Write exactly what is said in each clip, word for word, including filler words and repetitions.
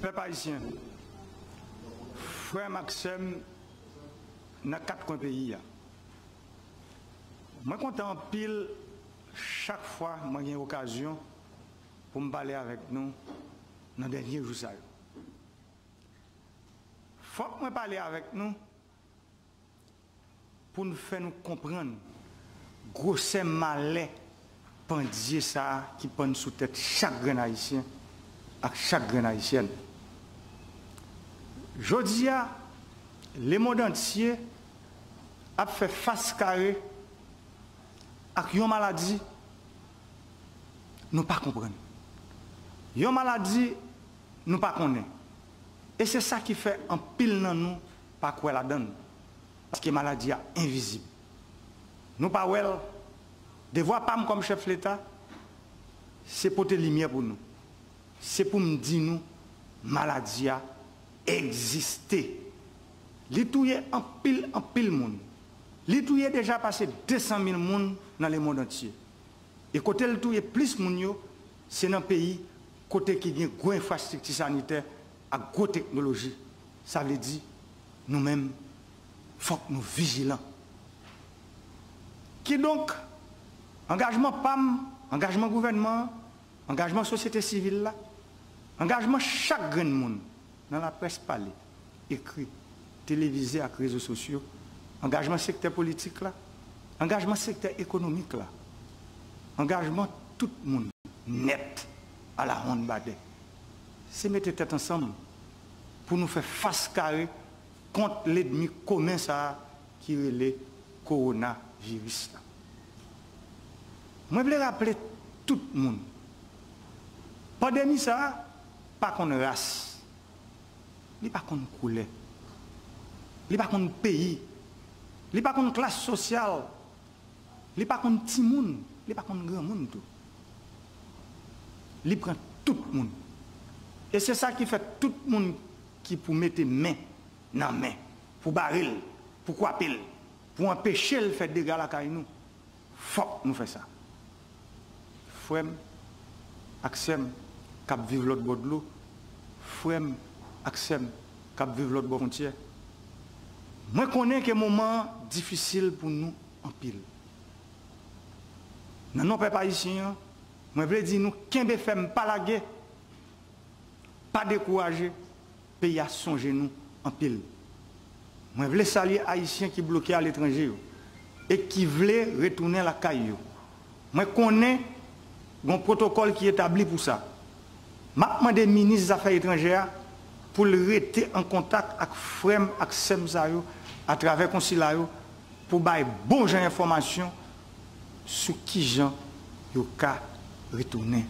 Pèp ayisyen, frè m ak sè m nan kat kwen peyi a, mwen kontan anpil chak fwa mwen gen okazyon pou m pale avèk nou nan dènye jou sa yo. Fòk mwen pale avèk nou pou n fè nou konprann gwosè malè pandye sa a ki pann sou tèt chak grenn Ayisyen ak chak grenn Ayisyèn. Jodi a, lemonn antye ap fè fas kare ak yon maladi nou pa konprann, yon maladi nou pa konnen. E se sa ki fè anpil nan nou pa kwè ladan l, paske maladi a envizib. Nou pa wè l. Devwa pa m kòm chèf Leta, se pote limyè pou nou. Se pou m di nou, maladi a egziste. Li touye anpil, anpil moun. Li touye deja pase de san mil moun nan lemonn antye. E kote l touye plis moun yo, se nan peyi kote ki gen gwo enfrastrikti sanitè ak gwo teknoloji. Sa vle di, nou menm, fòk nou vijilan. Kidonk, angajman pa m, angajman gouvènman an, angajman sosyete sivil la, angajman chak grenn moun nan laprès pale, ekri, televize ak rezo sosyo, angajman sektè politik la, angajman sektè ekonomik la, angajman tout moun nèt, alawonnbadè, se mete tèt ansanm pou nou fè fas kare kont lènmi komen sa a ki rele kowonaviris la. Mwen vle raple tout moun, pandemi sa a pa konn ras, li pa konn koulè, li pa konn peyi, li pa konn klas sosyal, li pa konn timoun, li pa konn granmoun tou. Li pran tout moun. E se sa ki fè tout moun ki pou mete men nan men, pou bare l, pou kwape l, pou anpeche l fè dega lakay nou, fòk nou fè sa. Frè m ak sè m k ap viv lòt bò dlo, frè m ak sè m k ap viv lòt bò fwontyè, mwen konnen ke moman an difisil pou nou anpil. Nan non pèp ayisyen an, mwen vle di nou kenbe fèm, pa lage, pa dekouraje, peyi a sonje nou anpil. Mwen vle salye Ayisyen ki bloke aletranje yo e ki vle retounen lakay yo. Mwen konnen gen yon pwotokòl ki etabli pou sa. M ap mande minis zafè etranjè a pou l rete an kontak ak frè m ak sè m sa yo atravè konsila yo pou bay bon jan enfòmasyon sou kijan yo ka retounen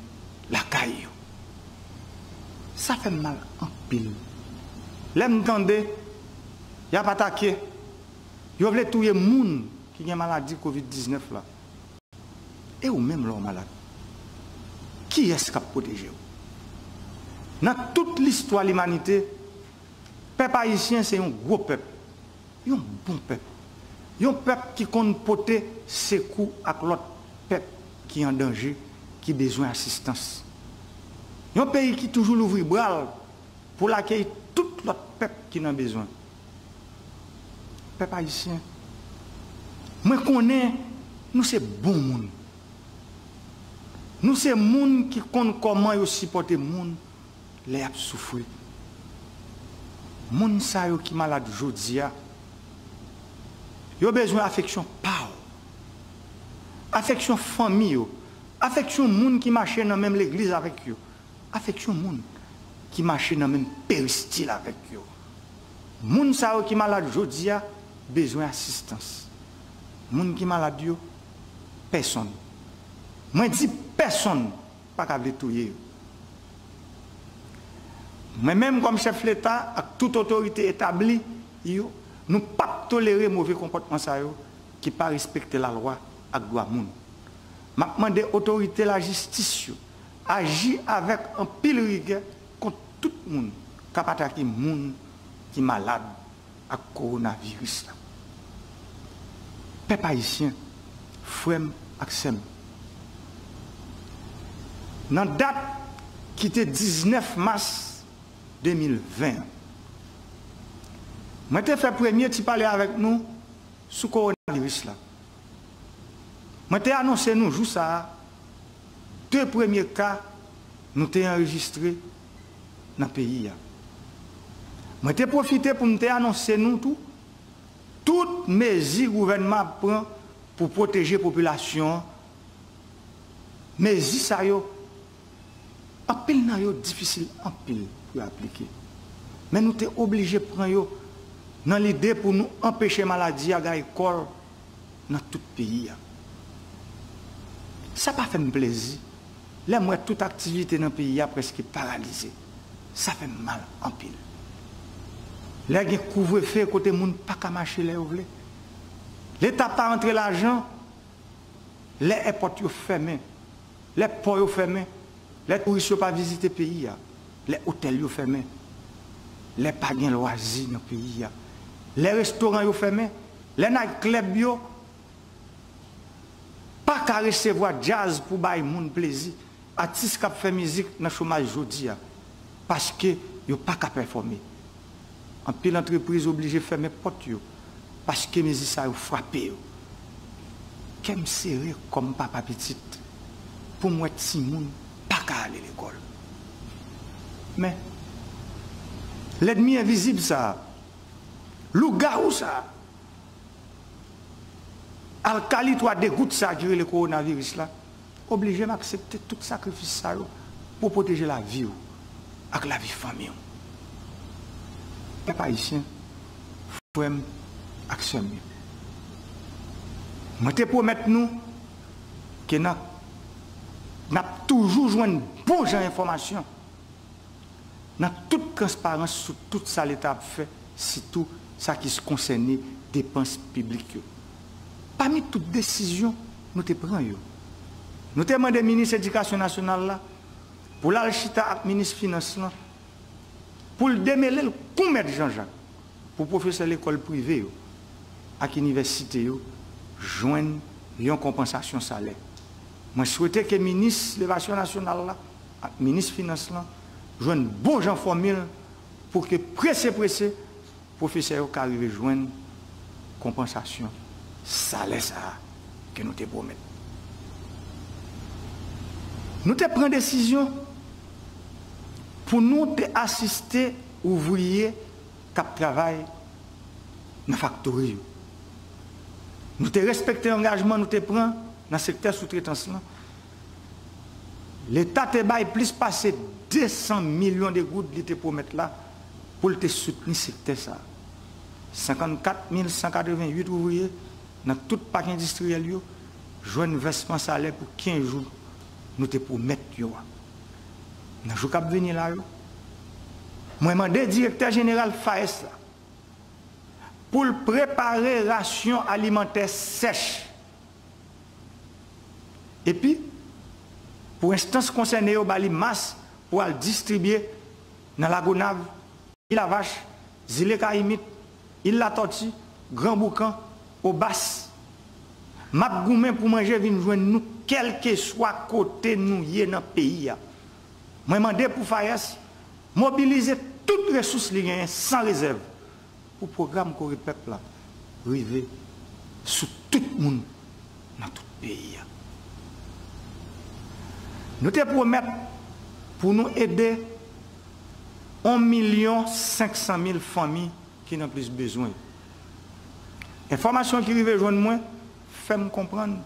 lakay yo. Sa fè m mal anpil lè m tande y ap atake, yo vle touye moun ki gen maladi kovid diznèf la. E ou menm lè w malad, kiyès k ap pwoteje w? Nan tout listwa limanite, pèp ayisyen se yon gwo pèp, yon bon pèp, yon pèp ki konn pote sekou ak lòt pèp ki an danje, ki bezwen asistans. Yon peyi ki toujou louvri bra l pou l akeyi tout lòt pèp ki nan bezwen. Pèp ayisyen, mwen konnen nou se bon moun. Nou se moun ki konn kòman yo sipòte moun lè y ap soufri. Moun sa yo ki malad jodi a, yo bezwen afeksyon pa w, afeksyon fanmi yo, afeksyon moun ki mache nan menm legliz avèk yo, afeksyon moun ki mache nan menm peristil avèk yo. Moun sa yo ki malad jodi a bezwen asistans. Moun ki malad yo, pèsonn, mwen di pèsonn, pa ka vle touye yo. Mwen menm kòm chèf Leta ak tout otorite etabli yo, nou p ap tolere move konpòtman sa yo ki pa respekte lalwa ak dwa moun. M ap mande otorite lajistis yo aji avèk anpil rigè kont tout moun k ap atake moun ki malad ak kowonaviris la. Pèp ayisyen, frè m ak sè m, nan dat ki te diznèf mas de mil ven an. Mwen te fè premye ti pale avèk nou sou kowonaviris la. Mwen te anonse nou jou sa a, de premye ka nou te anrejistre nan peyi a. Mwen te pwofite pou m te anonse nou tou, tout mezi gouvènman ap pran pou pwoteje popilasyon an. Mezi sa yo, anpil nan yo difisil anpil pou yo aplike. Men nou te oblije pran yo nan lide pou nou anpeche maladi a gaye kò l nan tout peyi a. Sa pa fè m plezi lè m wè tout aktivite nan peyi a prèske paralize. Sa fè m mal anpil. Lè gen kouvrefe kote moun pa ka mache lè yo vle, Leta pa rantre lajan, lè èpòt yo fèmen, lè pò yo fèmen, lè touris yo pa vizite peyi a, lè otèl yo fèmen, lè pa gen lwazi nan peyi a, lè restoran yo fèmen, lè night club yo pa ka resevwa djaz pou bay moun plezi, atis k ap fè mizik nan chomaj jodi a, paske yo pa ka pèfòme. Anpil antrepriz oblije fèmen pòt yo paske mezi sa yo frape yo. Kè m sere kòm papa pitit pou m wè timoun pa ka ale lekòl. Men, lènmi envizib sa a, lougawou sa a, alkali twa degout sa a ki rele kowonaviris la, oblije m aksepte tout sakrifis sa yo pou pwoteje lavi w ak lavi fanmi w. Pèp ayisyen, frè m ak sè m yo, mwen te pwomèt nou ke n a, n ap toujou jwenn bon jan enfòmasyon nan tout transparans sou tout sa Leta ap fè, sitou sa ki konsène depans piblik yo. Pami tout desizyon nou te pran yo, nou te mande minis edikasyon nasyonal la pou l al chita ak minis finans lan, pou l demele l kou mèt Janjak pou pwofesè lekòl prive yo ak inivèsite yo jwenn yon konpansasyon salè. Mwen swete ke minis ledikasyon nasyonal la ak minis finans lan jwenn bon jan fòmil pou ke prese prese pwofesè yo ka rive jwenn konpansasyon salè sa a ke nou te pwomèt. Nou te pran desizyon pou nou te asiste ouvriye k ap travay nan faktori yo. Nou te respekte angajman nou te pran nan sektè soutretans lan. Leta te bay plis pase de san milyon de goud li te pwomèt la pou l te soutni sektè sa a. Senkannkat mil san katreventuit ouvriye nan tout pak endistriyèl yo jwenn vèsman salè pou kenz jou nou te pwomèt yo a. Nan jou k ap vini la yo, mwen mande direktè jeneral FAES la pou l prepare rasyon alimantè sèch. Epi, pou enstans konsène yo ba li mas pou al distribye nan Lagonav, Vil a Vach, Zile Kayimit, Il Latòti, Gran Boukan, Obas. M ap goumen pou manje vin jwenn nou kèlkeswa kote nou ye nan peyi a. Mwen mande pou FAES mobilize tout resous li genyen san rezèv pou pwogram Kore Pèp la rive sou tout moun nan tout peyi a. Nou te pwomèt pou nou ede yon milyon senk san mil fanmi ki nan plis bezwen. Enfòmasyon ki rive jwenn mwen fè m konprann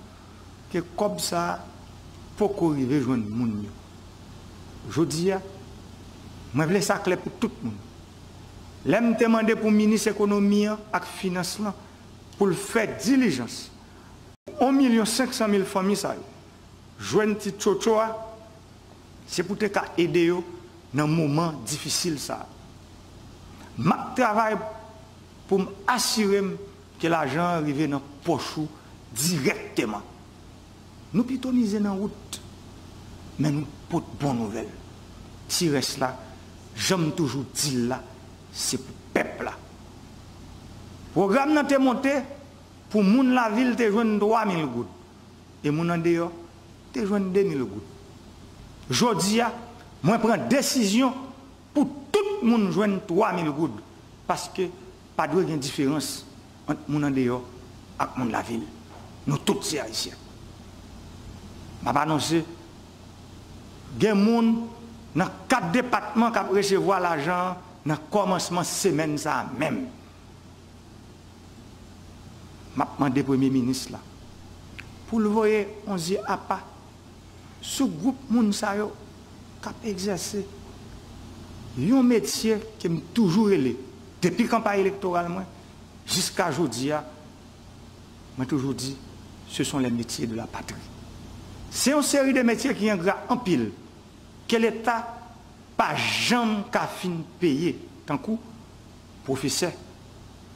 ke kòb sa a poko rive jwenn moun yo. Jodi a, mwen vle sa klè pou tout moun. Lè m te mande pou minis ekonomi an ak finans lan pou l fè dilijans pou yon milyon senk san mil fanmi sa yo jwenn ti tchotcho a, se pou te ka ede yo nan moman difisil sa a. M ap travay pou m asire m ke lajan an rive nan pòch ou dirèkteman. Nou pito mize nan wout, men nou pot bon nouvèl. Ti rès la, jan m toujou di l la, se pou pèp la. Pwogram nan te monte pou moun lavil te jwenn twa mil goud e moun andeyò te jwenn de mil goud. Jodi a, mwen pran desizyon pou tout moun jwenn twa mil goud, paske pa dwe gen diferans ant moun andeyò ak moun lavil. Nou tout se Ayisyen. M ap anonse, gen moun nan kat depatman k ap resevwa lajan an nan kòmansman semèn sa a menm. M ap mande Premye Minis la pou l voye yon zye apa sou gwoup moun sa yo k ap egzèse yon metye ke m toujou rele, depi kanpay elektoral mwen jiska jodi a, mwen toujou di, ce sont les métiers de la patrie. Se yon seri de metye ki engra anpil, ke Leta pa janm ka fin peye, tankou pwofesè,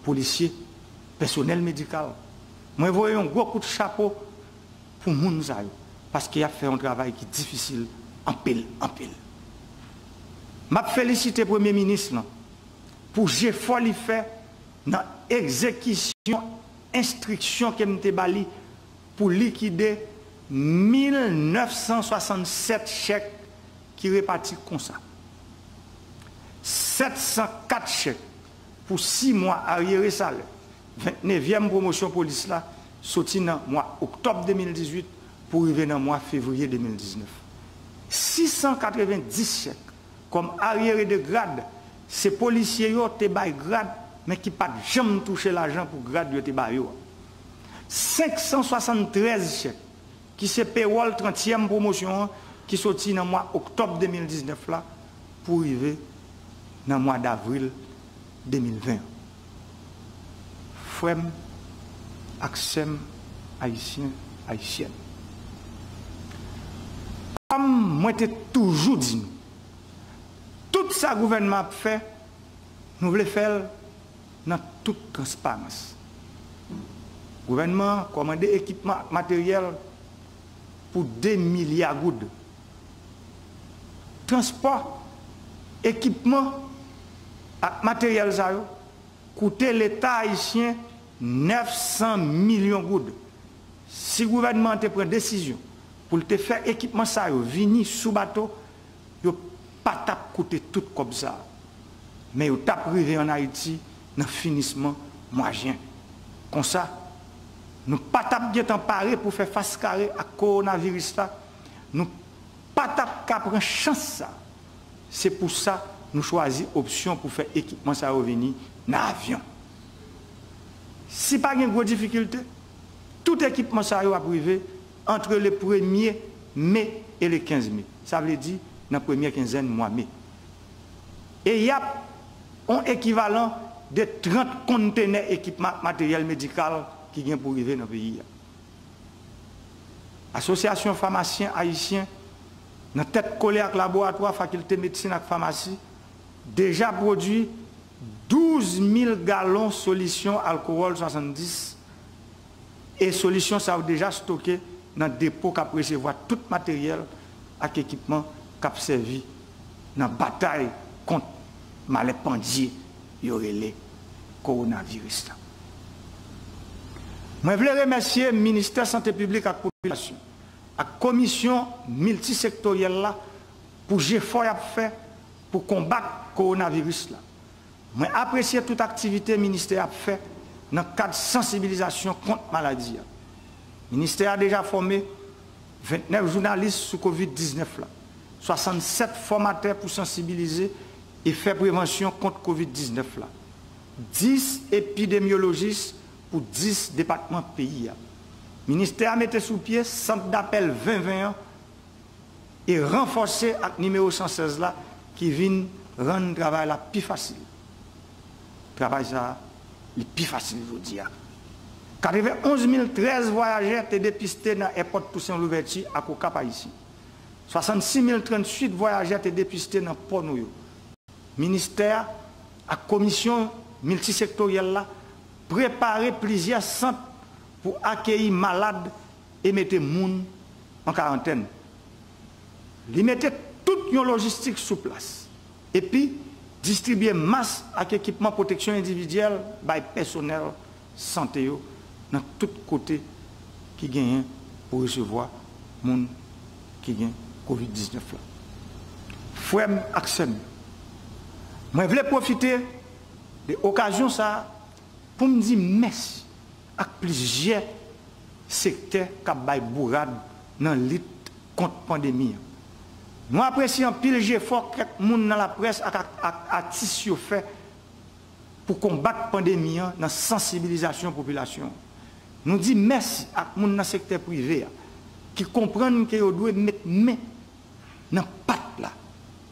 polisye, pèsonèl medikal. Mwen voye yon gwo kout chapo pou moun sa yo, paske y ap fè yon travay ki difisil anpil, anpil. M ap felisite Premye Minis lan pou jefò li fè nan egzekisyon enstriksyon ke m te ba li pou likide mil nèf san swasannsèt chèk ki repati konsa: sèt san kat chèk pou sis mwa aryere salè vennevèm pwomosyon polis la, soti nan mwa oktòb de mil dizuit pou rive nan mwa fevriye de mil diznèf. Sis san katrevenndis chèk kòm aryere de grad, se polisye yo te bay grad, men ki pa t janm touche lajan pou grad yo te ba yo a. Senk san swasanntrèz chèk, ki se pewòl trantyèm pwomosyon an, ki soti nan mwa oktòb de mil diznèf la pou rive nan mwa davril de mil ven an. Frè m ak sè m, Ayisyen, Ayisyèn, kòm mwen te toujou di nou, tout sa gouvènman ap fè, nou vle fè l nan tout transparans. Gouvènman an kòmande ekipman ak materyèl pou de milya goud. Transpò, ekipman ak materyèl sa yo koute Leta ayisyen nèf san milyon goud. Si gouvènman an te pran desizyon pou l te fè ekipman sa yo vini sou bato, yo pa t ap koute tout kòb sa a. Men yo t ap rive ann Ayiti nan finisman mwa jen. Konsa, nou pa t ap gentan pare pou fè fas kare ak kowonaviris la, nou pa t ap ka pran chans sa. Se pou sa nou chwazi opsyon pou fè ekipman sa yo vini nan avyon. Si pa gen gwo difikilte, tout ekipman sa yo ap rive antre le premye me e le kenz me. Sa vle di nan premyè kenzèn mwa me. E y ap yon ekivalan de trant kontenè ekipman ak materyèl medikal ki gen pou rive nan peyi a. Asosyasyon Famasyen Ayisyen, nan tèt kole ak laboratwa Fakilte Medsin ak Famasi, deja pwodui douz mil galon solisyon alkowòl swasanndis, e solisyon sa yo deja stoke nan depo k ap resevwa tout materyèl ak ekipman k ap sèvi nan batay kont malè pandye yo rele kowonaviris la. Mwen vle remèsye Ministè Sante Piblik ak Popilasyon ak Komisyon Miltisektoryèl la pou jefò y ap fè pou konbat kowonaviris la. Mwen apresye tout aktivite ministè a ap fè nan kad sansibilizasyon kont maladi a. Ministè a deja fòme vennèf jounalis sou kovid diznèf la, swasannsèt fòmatè pou sansibilize e fè prevansyon kont kovid diznèf la, dis epidemyolojis pou dis depatman peyi a. Ministè a mete sou pye sant dapèl ven ven an e ranfòse ak nimewo san sèz la ki vin rann travay la pi fasil. Travay sa a, li pi fasil jodi a. Katrevenn onz mil trèz vwayajè te depiste nan èpòt Tousen Louvèti ak Okap Ayisyen. Swasannsis mil tranntuit vwayajè te depiste nan pò nou yo. Ministè a ak Komisyon Miltisektoryèl la prepare plizyè sant pou akeyi malad e mete moun an karantèn. Li mete tout yon lojistik sou plas, epi distribye mas ak ekipman pwoteksyon endividyèl bay pèsonèl sante yo nan tout kote ki genyen pou resevwa moun ki gen kovid diznèf la. Frè m ak sè m yo, Mwen vle pwofite de okazyon sa a pou m di mèsi ak plizyè sektè k ap bay bourad nan lit kont pandemi an. Nou apresye anpil jefò kèk moun nan laprès ak, ak, ak atis yo fè pou konbat pandemi an nan sansibilizasyon popilasyon an. Nou di mèsi ak moun nan sektè prive a ki konprann ke yo dwe met men nan pat la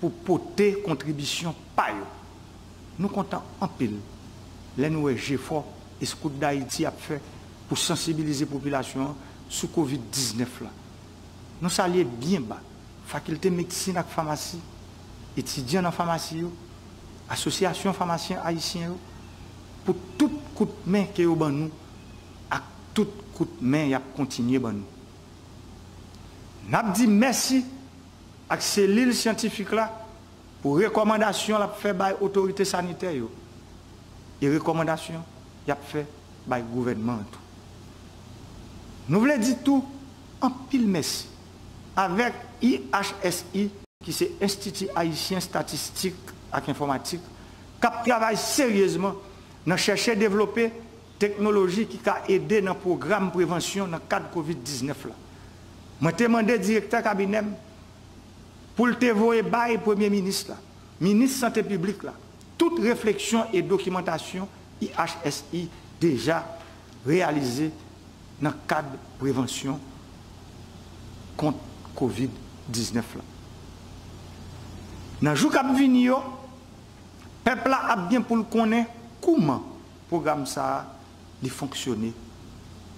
pou pote kontribisyon pa yo. Nou kontan anpil lè nou wè jefò Eskout Dayiti ap fè pou sansibilize popilasyon an sou kovid diznèf la. Nou salye byen ba Fakilte Medsin ak Famasi, etidyan nan famasi yo, Asosyasyon Famasyen Ayisyen yo, pou tout kout men ke yo ban nou ak tout kout men y ap kontinye ban nou. N ap di mèsi ak selil syantifik la pou rekòmandasyon l ap fè bay otorite sanitè yo e rekòmandasyon y ap fè bay gouvènman an tou. Nou vle di tou anpil mèsi avèk I H S I, ki se Enstiti Ayisyen Estatistik ak Enfòmatik, k ap travay seryezman nan chèche devlope teknoloji ki ka ede nan pwogram prevansyon nan kad kovid diznèf la. Mwen te mande direktè kabinè m pou l te voye bay Premye Minis la, Minis Sante Piblik la, tout refleksyon e dokimantasyon I H S I deja reyalize nan kad prevansyon kont kovid diznèf la. Nan jou k ap vini yo, pèp la ap gen pou l konnen kouman pwogram sa a li fonksyone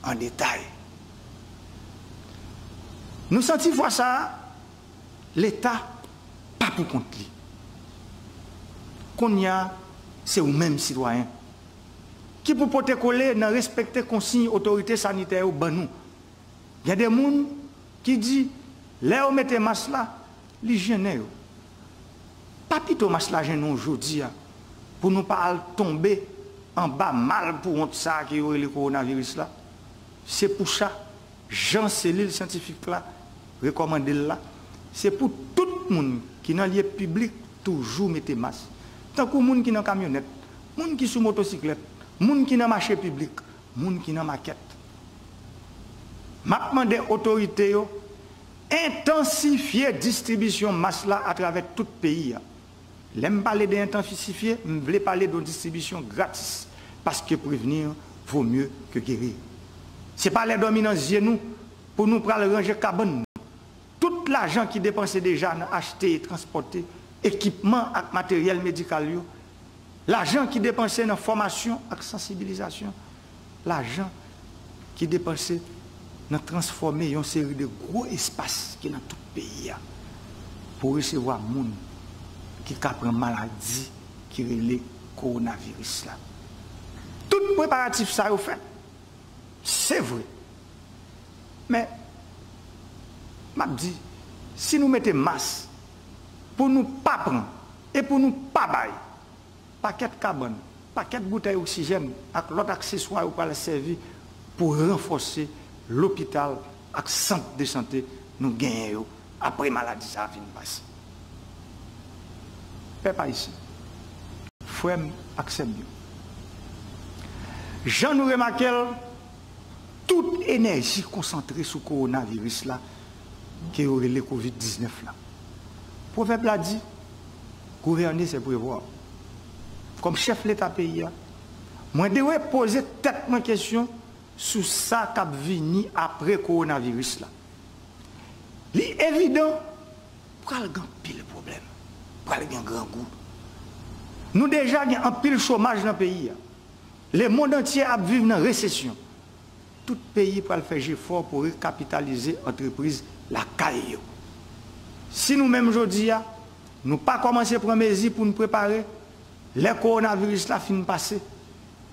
an detay. Nou santi fwa sa a, Leta pa pou kont li. Kounye a, se ou menm sitwayen ki pou pote kole nan respekte konsiy otorite sanitè yo ban nou. Gen de moun ki di, lè yo mete mas la, li jennen yo. Pa pito mas la jennen w jodi a pou nou pa al tonbe anba malpouwont sa a ke yo rele kowonaviris la? Se pou sa, jan selil syantifik la rekòmande l la, se pou tout moun ki nan lye piblik toujou mete mas. Tankou moun ki nan kamyonèt, moun ki sou motosiklèt, moun ki nan mache piblik, moun ki nan makèt. M ap mande otorite yo entansifye distribisyon mas la atravè tout peyi a. Lè m pale de entansifye, m vle pale de yon distribisyon gratis, paske prevenir vaut mieux que guérir. Se pa lè dòmi nan zye nou pou nou pral ranje kabann nou. Tout lajan ki depanse deja nan achte e transpòte ekipman ak materyèl medikal yo, lajan ki depanse nan fòmasyon ak sansibilizasyon, lajan ki depanse nan transfòme yon seri de gwo espas ki nan tout peyi a pou resevwa moun ki ka pran maladi ki rele kowonaviris la. Tout preparatif sa yo fèt, se vre. Men, m ap di, si nou mete mas pou nou pa pran e pou nou pa bay, pakèt kabann, pakèt boutèy oksijèn ak lòt akseswa yo pral sèvi pou ranfòse lopital ak sant de sante nou genyen yo apre maladi sa a fin pase. Pèp ayisyen, frè m ak sè m yo, jan nou remake l, tout enèji konsantre sou kowonaviris la ke yo rele kovid diznèf la. Pwovèb la di, gouverner c'est prévoir. Kòm chèf Leta peyi a, mwen dwe poze tèt mwen kesyon sou sa k ap vini apre kowonaviris la. Li evidan, pral gen anpil pwoblèm, pral gen grangou. Nou deja gen anpil chomaj nan peyi a. Lemonn antye ap viv nan resesyon. Tout peyi pral fè jefò pou rekapitalize antrepriz lakay yo. Si nou menm jodi a, nou pa kòmanse pran mezi pou n prepare, lè kowonaviris la fin pase,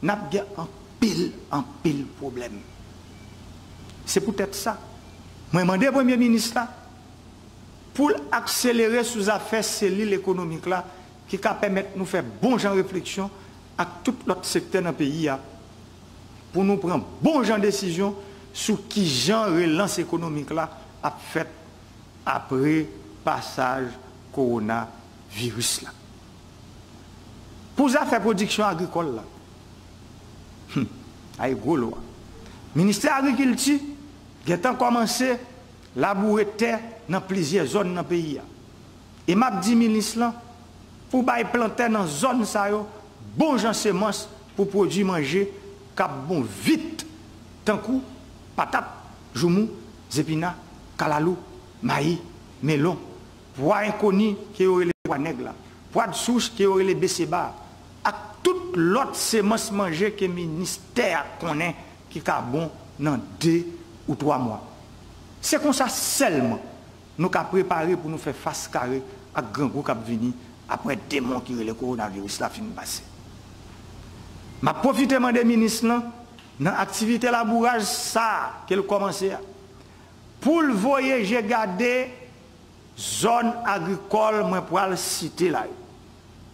n ap gen anpil, anpil pwoblèm. Se poutèt sa, mwen mande Premye Minis la pou l akselere sou zafè selil ekonomik la ki ka pèmèt nou fè bon jan refleksyon ak tout lòt sektè nan peyi a pou nou pran bon jan desizyon sou kijan relans ekonomik la ap fèt apre pasaj kowonaviris la. Pou zafè pwodiksyon agrikòl la, hmm, ay gwo lwa. Ministè Agrikilti gentan kòmanse laboure tè nan plizyè zòn nan peyi a. E m ap di minis lan pou bay plantè nan zòn sa yo bon jan semans pou pwodui manje k ap bon vit, tankou patat, joumou, zepina, kalalou, mayi, melon, pwa enkoni ke yo rele pwa nèg la, pwa de souche ke yo rele beseba, ak tout lòt semans manje ke ministè a konnen ki ka bon nan de ou twa mwa. Se konsa sèlman nou ka prepare pou nou fè fas kare ak grangou k ap vini apre demon ki rele kowonaviris la fin pase. M ap pwofite mande minis lan, nan aktivite labouraj sa a ke l kòmanse a, pou l voye je gade zòn agrikòl mwen pral site la yo.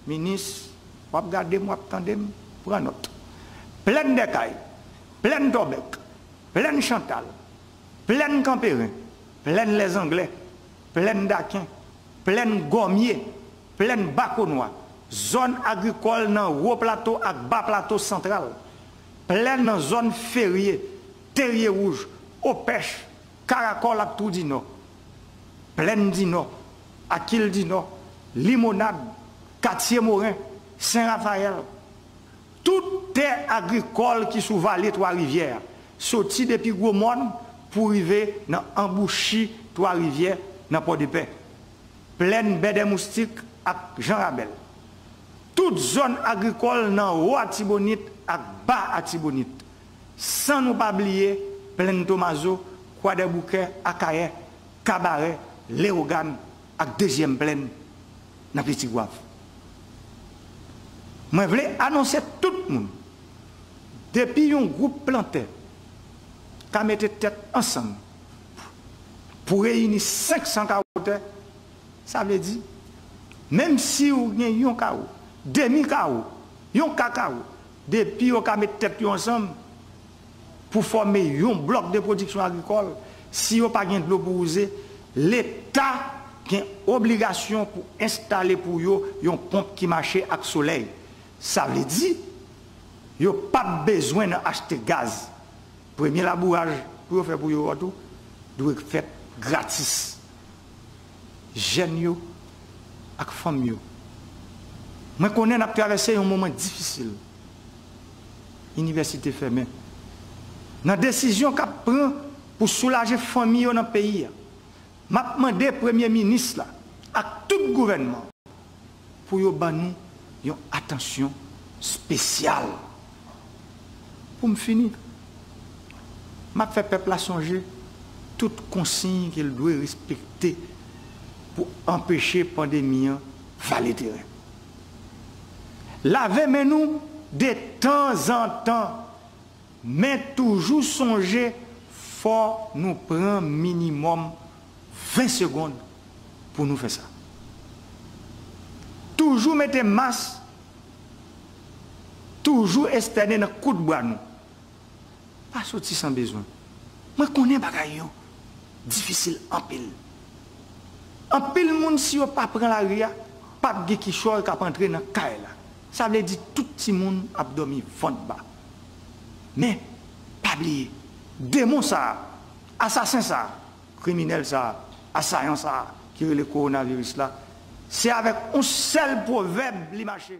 Minis, w ap gade m, w ap tande m, pran nòt. Plèn Dèkay, Plèn Tòbèk, Plèn Chantal, Plèn Kanperen, Plèn Lèzanglè, Plèn Daken, Plèn Gòmye, Plèn Bakonwa, zòn agrikòl nan Wo Plato ak Ba Plato Santral, plèn nan zòn Ferye, Terye Wouj, Opèch, Karakòl ak Twou di Nò, Plèn di Nò, Akil di Nò, Limonad, Katye Moren, Sen Rafayèl, tout tè agrikòl ki sou vale Twa Rivyè a, soti depi Gwo Mòn pou rive nan anbouchi Twa Rivyè nan Pòdepè, Plèn Bèdèmoustik ak Jan Rabèl, tout zòn agrikòl nan Wo Atibonit ak Ba Atibonit, san nou pa bliye Plèn Tomazo, Kwadèboukè, Akayè, Kabarè, Lewogàn ak Dezyèm Plèn nan Pitigwav. Mwen vle anonse tout moun, depi yon gwoup plantè ka mete tèt ansanm pou reyini senk san kawo tè, sa vle di, menm si w gen yon kawo, demi kawo, yon ka kawo, depi yo ka met tèt yo ansanm pou fòme yon blòk de pwodiksyon agrikòl, si yo pa gen dlo pou wouze, Leta gen obligasyon pou enstale pou yo yon ponp ki mache ak solèy. Sa vle di, yo p ap bezwen nan achte gaz. Premye labouraj pou yo fè pou yo a tou dwe fèt gratis. Jèn yo ak fanm yo. Mwen konnen n ap travèse yon moman difisil. Inivèsite fèmen. Nan desizyon k ap pran pou soulaje fanmi yo nan peyi a, m ap mande Premye Minis la ak tout gouvènman pou yo ban nou yon atansyon espesyal. Pou m fini, m ap fè pèp la sonje tout konsiy ke l dwe respekte pou anpeche pandemi an vale teren. Lave men nou detanzantan, men toujou sonje fò nou pran minimòm ven segonn pou nou fè sa. Toujou mete mas, toujou estène nan kout bra nou. Pa soti san bezwen. Mwen konnen bagay yo difisil anpil. Anpil moun, si yo pa pran lari a, p ap gen kichòy k ap antre nan kay la. Sa vle di tout timoun ap dòmi vant ba. Men, pa bliye, demon sa a, asasen sa a, kriminèl sa a, asayan sa a ki rele kowonaviris la, se avèk yon sèl pwovèb li mache.